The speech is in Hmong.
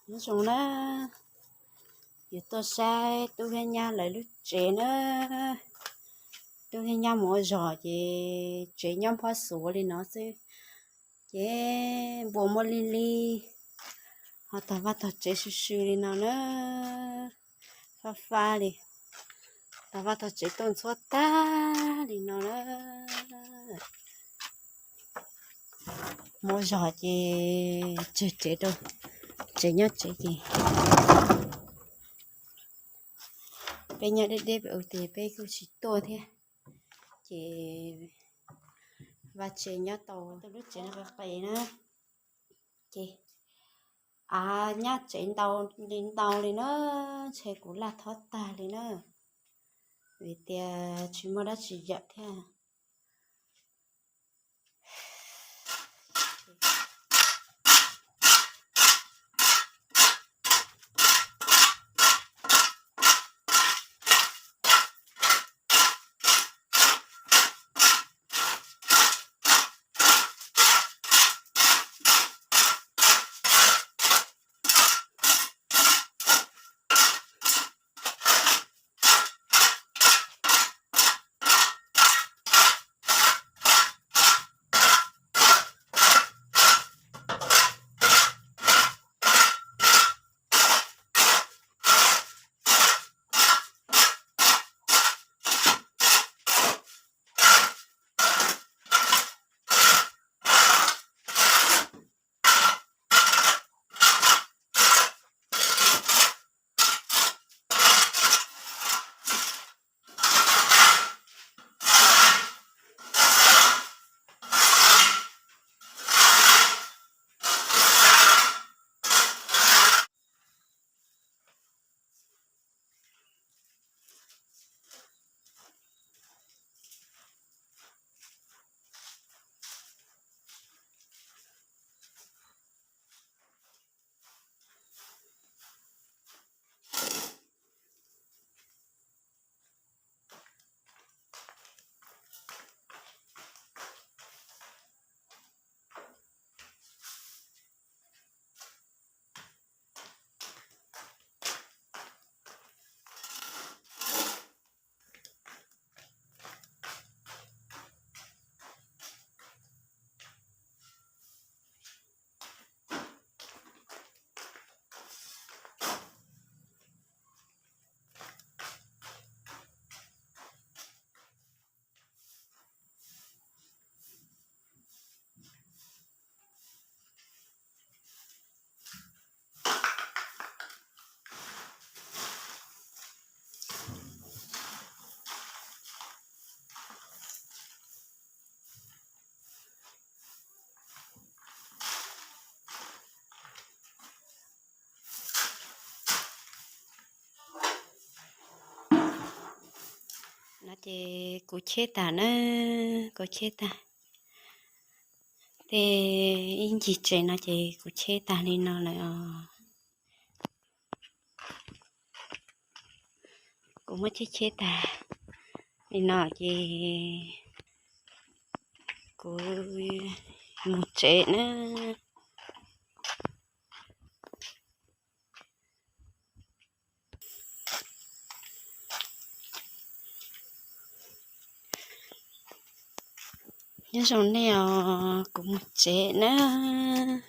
Nyob zoo na, yuav tuaj saib tub thiab nyab lawv lub tsev na. Tub thiab nyab mus ua zog ces tsev nyob nphob xuav li no xwb, ces npua muaj lig lig, ho tog vaj tog tsev sw sw li no na, fab fab li. Tog vaj tog tsev tuaj ntxhuab tag li no na. Mus ua zog ces tseg tsev rau tsev nyob tsev ces peb nyob deb deb pem ub ces peb kuj tsis tuaj thiab. Ces vaj tsev nyob tau, lub tsev no qis qis na, ces av nyab tsev ntau li ntau li na, ntshe kuv laj thob tag li na, vim tias tsis muaj dab tsi yawm thiab. No ces kuv cheb tag na, kuv cheb tag. Tej ib ncig tsev no ces kuv cheb tag li no lawm os. Kuv muab cheb cheb tag li no ces kuv mus tsev na. Nyob zoo nej os, kuv mus tsev nawb.